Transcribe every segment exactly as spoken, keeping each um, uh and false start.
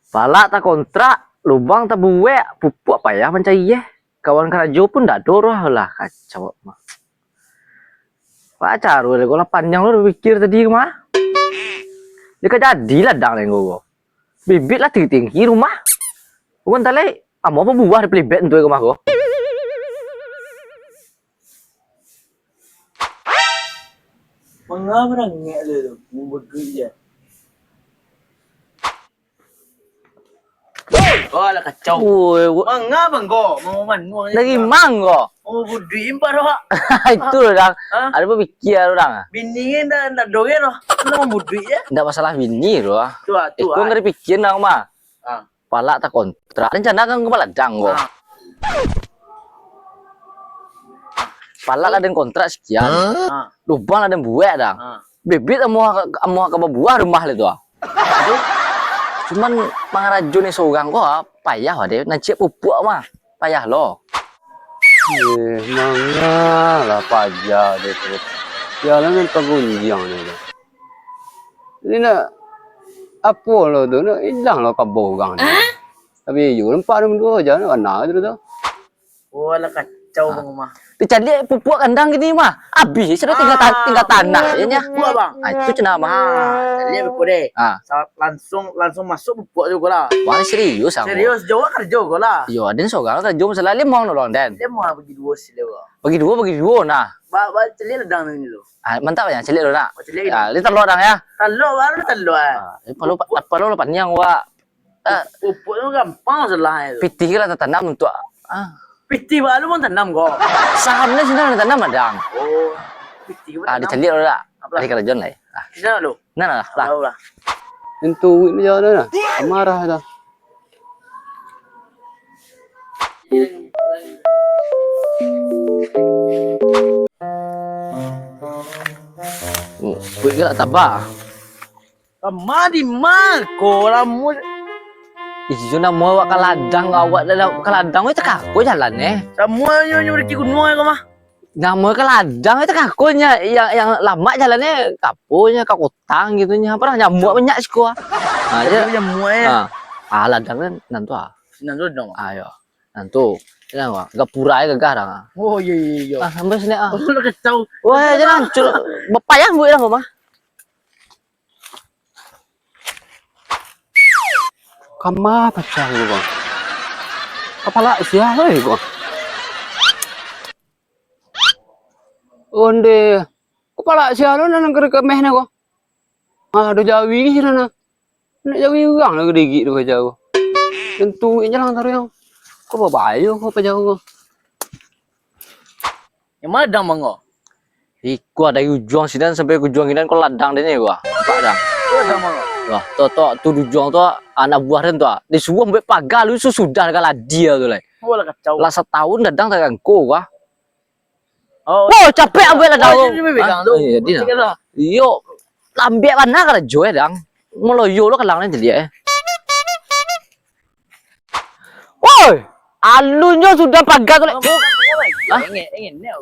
Palak takontrak, lubang tabuek, pupuak payah mancari, eh. Kawan karajo pun ndak ado doh lah, kacau mah. Wah, caro lego lah panjang lo pikir tadi ko mah. Dia ka jadi ladang lego ko. Bibit lah tinggi-tinggi rumah. Bukan talai, amo babuah di pelibet tu ko mah ko. Manga barangek tu, tu, mumbuduik je. Oh, alah kacau. Oi, wo- Manga bang ko, mau manuang je. Dari mang ko? Mau buduik impar awak. Itu lo, Dang. Hah? Ada berpikir lo, Dang. Bini kan dah, dah dore lo. Kenapa mau buduik je? Ndak masalah bini lo. Tu ah, tu Iko ah. Nggak dipikir, Dang, mah. Ah. Palak takontrak. Rencana kan kepala Dang ko. Ah. Palak lah den kontrak sekian. Ah. Lubang lah den buek, Dang. Ah. Bibit amuah, amuah ka babuah rumah lah tu ah. Cuman mangarajo ni sorang ko ah, payah wah deh. Nan ciek pupuak mah, payah lo. Eh, manga lah paja deh tu. Jalan nan pagunjiang ni tu. Ini nak apo lo tu, nak ilang lo kabo urang ni. Tapi iyo nampak dua jam nak bana tu tu. Oh, alah kacau bang rumah. Dicaliak pupuak kandang kini mah. Abih sudah tinggal ta-, tinggal tanah je nya. Pupuak bang. Ah, itu cenah mah. Caliak pupuak deh. Ah. Sa-, langsung, langsung masuk pupuak tu ko lah. Wah, serius aku. Serius, jauh kerja ko lah. Yo, aden sorang kerja masalah limong nolong den. Limong bagi dua sih lah. Bagi dua, bagi dua nah. Ba, ba, caliak ladang ni lo. Ah, mantap ya, caliak lo nak. Oh, caliak. Ah, ni telok dang ya. Telok baru telok eh. Ah, ni perlu, perlu lah paniang wak. Ah. Pupuk tu gampang masalah tu. Pitih lah tatanam untuk, ah. Pitih baru pun tanam ko. Saham ni sini ada tanam ada. Oh. Pitih pun Ah, tanam. Dicaliak dulu dah. Apo lah? Ada kerajaan lah ya. Ah. Sini dulu. Nah, nah, lah. Tahu lah. Tentu duit ni jauh dah. Marah dah. Duit ke tak tabah? Kama di ma ko lamun. Iyo, namo awak ka ladang, awak dalam ka ladang, weh, takako jalan, eh. Samuanyo nyo di gunuang ko mah. Namo ka ladang, weh, takako nya, yang, yang lamak jalan, eh, kapo nya, ka kutang gitu nya, apo lah, nyamuak banyak siko. Ha, Tapi je. Nyamuak, eh. Ha. Ah, ladang kan, nan tu, ah. Nan tu, dong. Ah, yo. Nan tu. Nan tu, ah. Gapura, eh, gagah dah, ah. Oh, iyo, iyo, iyo. Ah, sampai sini, ah. Oh, lah kacau. Wah, jangan hancur. Bapayah buat dah, mah. Kama pacah ko, Bang. Kapalak sia lai ko. Onde, kapalak sia lo nan ka meh ne ko. Ah, ado jawi di sinan nah. Nak jawi urang lah kadigik tu paja ko. Tentu inyo lah taruih. Ko babayo ko paja ko. Yang mana dang mangga? Iko dari ujuang sinan sampai ke ujuang sinan ko ladang den ni, wah. Nampak dang? Iko ladang mangga? Wah, tu, tu, tu di ujuang tu, anak buah den tu, ah. Disuruah buek paga lu, susudah ka ladia tu lai. Wah, lah kacau. Lah satahun dadang tarangko, wah. Oh. Wah, capek ambuek ladang tu. Oh, ini bebek dang tu. Ah, iyo, dia. Iyo, lambek bana karajo, eh, dang. Maloyo lo kalang ni caliak, eh. Woi, alunnyo sudah paga tu, lek. Hah?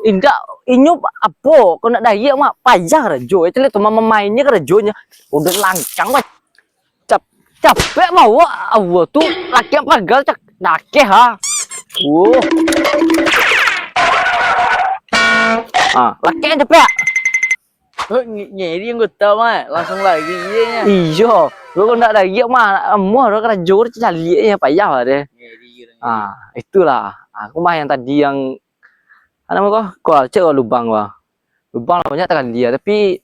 Indak, inyo apo? Kau nak dayek, mak, payah karajo, eh, caliak tu, mamainnyo karajonyo. Udah langkang, wah. Cap-, capek bawa awak tu, laki paga, cak, dakeh, ha. Wuh. Ah, laki yang capek. Oh, nge-, ngeri anggota, Mat. Langsung lari je, nya. Iyo. Lu kok ndak lari, Mat. Amuah dah karajo, caliak je, payah lah deh. Ngeri orang. Ah, itulah. Aku mah yang tadi yang, apa nama kau? Kau cek kau lubang kau. Lubang lah banyak takali ya, tapi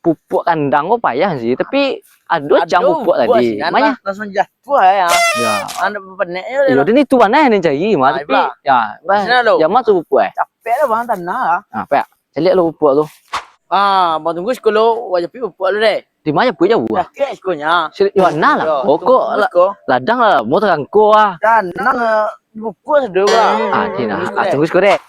pupuk kandang kau payah sih, tapi ado cang pupuk tadi. Sinan lah, langsung jatuh ya. Ya. Anak penek je. Iyo, lah. Dan itu panah yang cari, Mat. Ah, tapi, itulah. Ya, bah, sini lo. Ya, mah tu pupuk, eh. Capek lah, Bang, tanah lah. Ah, pek. Caliak lo pupuk tu. Ah, Bang, tunggu siko lo, wak japuik pupuk lo deh. Di mana pupuk jauh, ah? Sakik sikonya. Sini, di mana lah? Yo, pokok tunggu la-, siko. Ladang lah, mau tarangko, ah. Tanang, eh, pupuk sado, Bang. Ah, di nah. Tunggu siko deh. Ah, tunggu siko deh.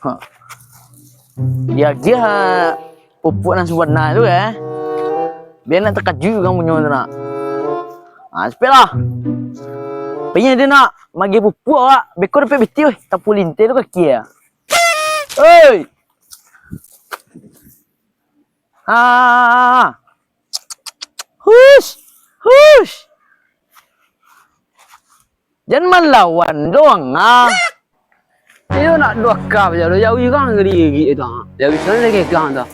Ha. Diagiah pupuk nan sabana tu, eh. Bia nak takajuik urang punyo tu nak. Ha, sapeak lah. Payah dia nak magiah pupuk awak. Beko dapek biti, weh. Tapu linteh tu kaki, eh. Oi! Ah. Hush. Hush. Jan malawan doang ah. Iyo nak duo kap je tu. Jawi urang gigik tu. Jawi sana dia kegang tu.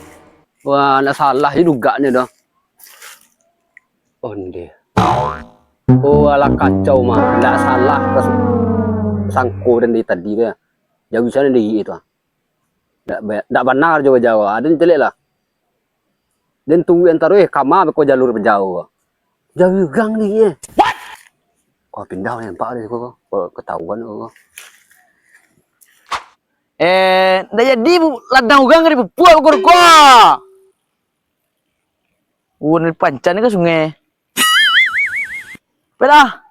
Wah, nak salah je dugaknyo tu. Onde. Oh, alah kacau mah. Ndak salah pas sangko den dari tadi tu. Jawi sana dia gigik tu. Ndak ba-, ndak bana jo bajawa. Aden caliak lah. Den tunggu antaro, eh, kama beko jalur bajau ko. Jawi urang ni, eh. What? Kau pindah ni nampak ni ko. Kau ketahuan ko. Eh, ndak jadi bu-, ladang urang ka dipupuak ko ko. Urang dipancan ka sungai. Pelah.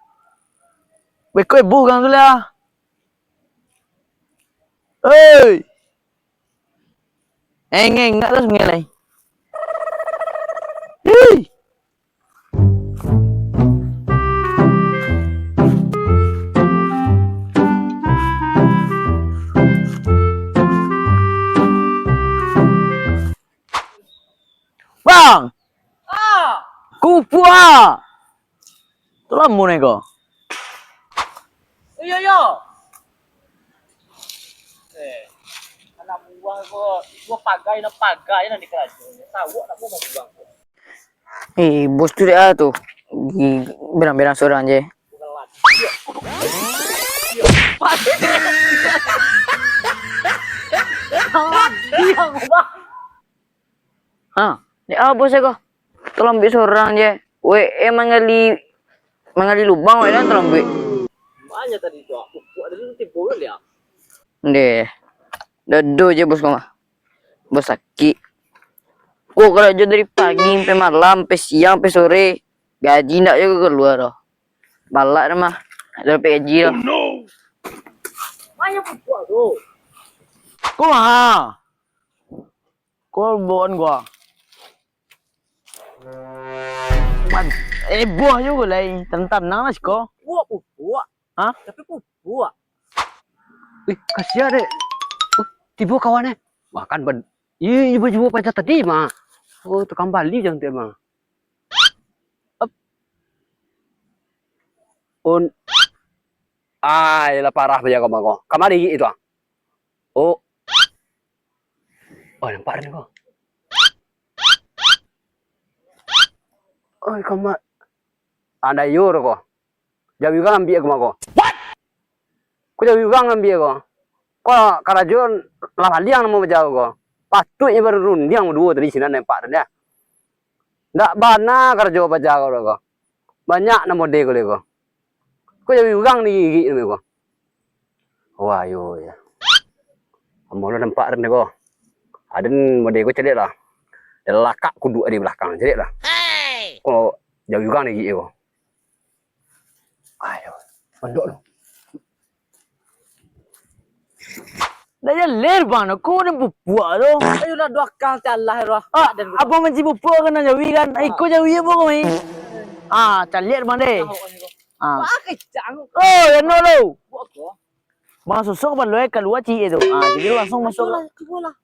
Beko ibu urang tu lah. Hei. Engengak lah sungai lai. Hei. Bang! Ah! Kupuak ah! Tu lamo nai ko. Iyo, iyo. Eh, anak buah ko, buah pagai, nak pagai nak dikarajo. Tahu nak buah buah ko. Eh, bos tu dek ah tu. Gi-, berang-berang sorang je. Ha, dek ah bos ko. Tolong ambiak sorang je. Weh, eh, manggali, manggali lubang weh, dah tolong ambiak. Banyak tadi tu, aku buat tadi timbul dia. Ndeh. Dado je bos ko mah. Bos sakik. Ko karajo dari pagi sampai malam, sampai siang, sampai sore. Gaji ndak juo kalua doh. Balak dah mah. Ndak dapek gaji doh. Banyak buah tu. Ko mah. Ko bawaan gua. Man, eh, buah juo lai. Tanam-tanam lah siko. Buah pupuak. Hah? Tapi pupuak. Wih, kasian dek. Oh, tibo kawan eh. Makan ban. Iya, iya, baju pacar tadi mah. Oh, tukang bali jangan tu mah. Ap. On. Ah, iyalah parah bajago mah ko. Kamari itu ah. Oh. Oh, nampak dah ko. Oh, kamar. Andai yo ko. Jawi urang ambiak ko mah ko. What? Ko jawi urang ambiak ko. Ko karajo lah maliang namo bajago ko. Patuiknyo barundiang baduo tadi sinan nampak tu dah. Ndak bana karajo bajago ko. Banyak namo de ko le ko. Ko jawi urang digigik namo ko. Wah, yo, ya. Ambo lah nampak den ko. Aden mode ko caliak lah. Den lakak kuduak di balakang, caliak lah. Ko jawi urang digigik ko. Ayo, pondok tu. Dah jalir bang, ko den pupuak tu. Ayolah, duo kang calah roh. Ah, dan apa manci pupuak kena jawi kan? Ah. Iko jawi apa kau ni? Ah, caliak bang deh. Ah. Wah, kecang. Oh, ya no lo. Buat apa? Bang sosok baloi kalua ciek tu. Ah, jadi langsung masuk. Cubolah, cubolah.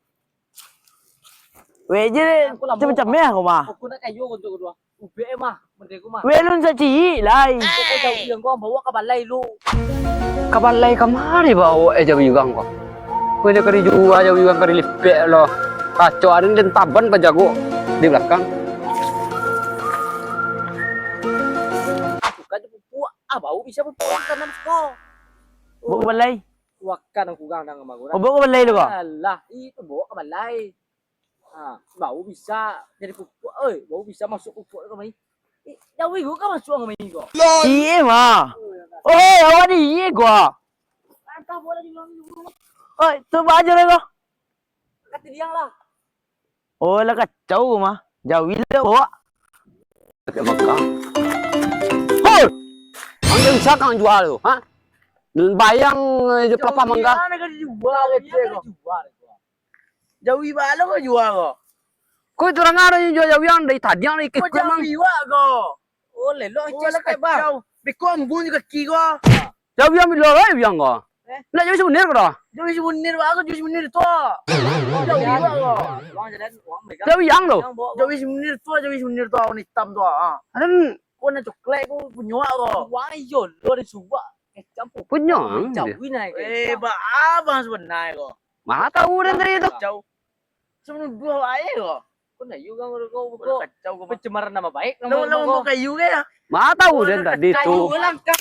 Weh je deh, macam-macam ya kau mah. Aku nak kayu untuk kedua. Ubek mah, mendek mah. Weh, lun sa ciek lai. Kau tahu yang kau bawa ke balai lu. Ka balai kamari bawa eh jawi urang ko. Ko ini kari jua jawi urang kari lipek lo. Kacau aden den taban pajago di balakang. Aku kan pupuak, ah bau bisa pupuak kanan ko. Bawa ke balai. Wakan aku gang dang kamaru. Oh, bawa ke balai tu ko? Alah, itu bawa ke balai. Ha, bau bisa jadi pupuak. Oi, bau bisa masuk pupuak tu kami. Eh, jawi ko kan masuk kami ko. Iye mah. Oi, awak ni iye ko. Antah bola di ruang dulu. Oi, tu baju dah ko. Kata dia lah. Oh, lah kacau mah. Jawi lah bawa. Pakai mangga. Hoi! Mangga bisa kang jual tu, ha? Bayang je pelapa mangga. Jawi lah nak dijual, kecek ko. Jawi balo ko jual ko. Ko itu urang ado yang jual jawi yang dari tadi yang ikut ko mang. Jawi wak ko. Oh, lelok. Oh, lah kacau. Beko ambun juga kaki ko. Jawi yang bilo lai yang ko. Nak jadi souvenir ko doh? Jadi souvenir, baa ko jadi souvenir tu. Jauh juga ko. Jauh yang tu. Jadi souvenir tu, jadi souvenir tu, warna hitam tu. Ah. Adan ko nak coklat ko punyo ko. Wang iyo lo ada suwak. Kecam pun. Punyo. Jauh naik. Eh, baa bang sebenarnya ko. Mana tahu dan tadi tu. Jauh. Sebelum dua wae ko. Kau nak yu kan kau kau kacau kau. Pencemaran nama baik nama kau. Lawan kayu ke ya? Mana tahu dan tadi tu. Kayu langkah.